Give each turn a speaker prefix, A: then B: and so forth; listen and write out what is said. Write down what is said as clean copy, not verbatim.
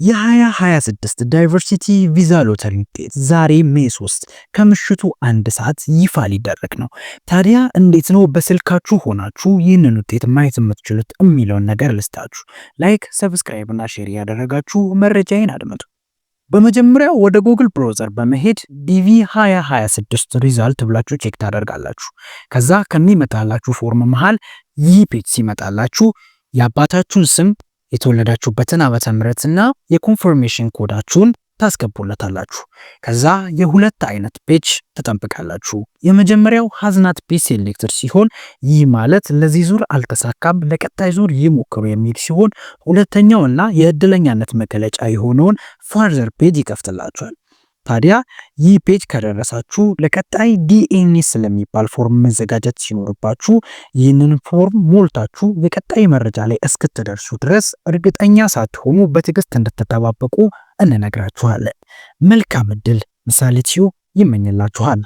A: የ2026 diversity visa lottery ውጤት ዛሬ May 3 ከምሽቱ 1 ሰዓት ይፋ ሊደረግ ነው። ታዲያ እንዴት ነው በስልካችሁ ሆናችሁ ይህንን ውጤት ማየት የምትችሉት የሚለውን ነገር ልስጣችሁ። Like፣ subscribe እና share እያደረጋችሁ መረጃዬን አድምጡ። በመጀመሪያ ወደ Google browser በመሄድ DV 2026 result ብላችሁ check ታደርጋላችሁ። ከዛ ከሚመጣላችሁ form መሃል ይህ page ሲመጣላችሁ የአባታችሁን ስም፣ የተወለዳችሁበትን ዓመተ ምህረትና የ confirmation code ኣችሁን ታስገቡለታላችሁ። ከዛ የሁለት አይነት page ትጠብቃላችሁ። የመጀመሪያው has not been selected ሲሆን ይህ ማለት ለዚህ ዙር አልተሳካም፣ ለቀጣይ ዙር ይሞክሩ የሚል ሲሆን ሁለተኛው እና የእድለኛነት መገለጫ የሆነውን further page ይከፍትላችኋል። ታዲያ ይህ page ከደረሳችሁ ለቀጣይ DNS ስለሚባል form መዘጋጀት ሲኖርባችሁ ይህንን form ሞልታችሁ የቀጣይ መረጃ ላይ እስክትደርሱ ድረስ እርግጠኛ ሳትሆኑ በትዕግስት እንድትጠባበቁ እንነግራችኋለን። መልካም እድል ምሳሌ ቲዩብ ይመኝላችኋል።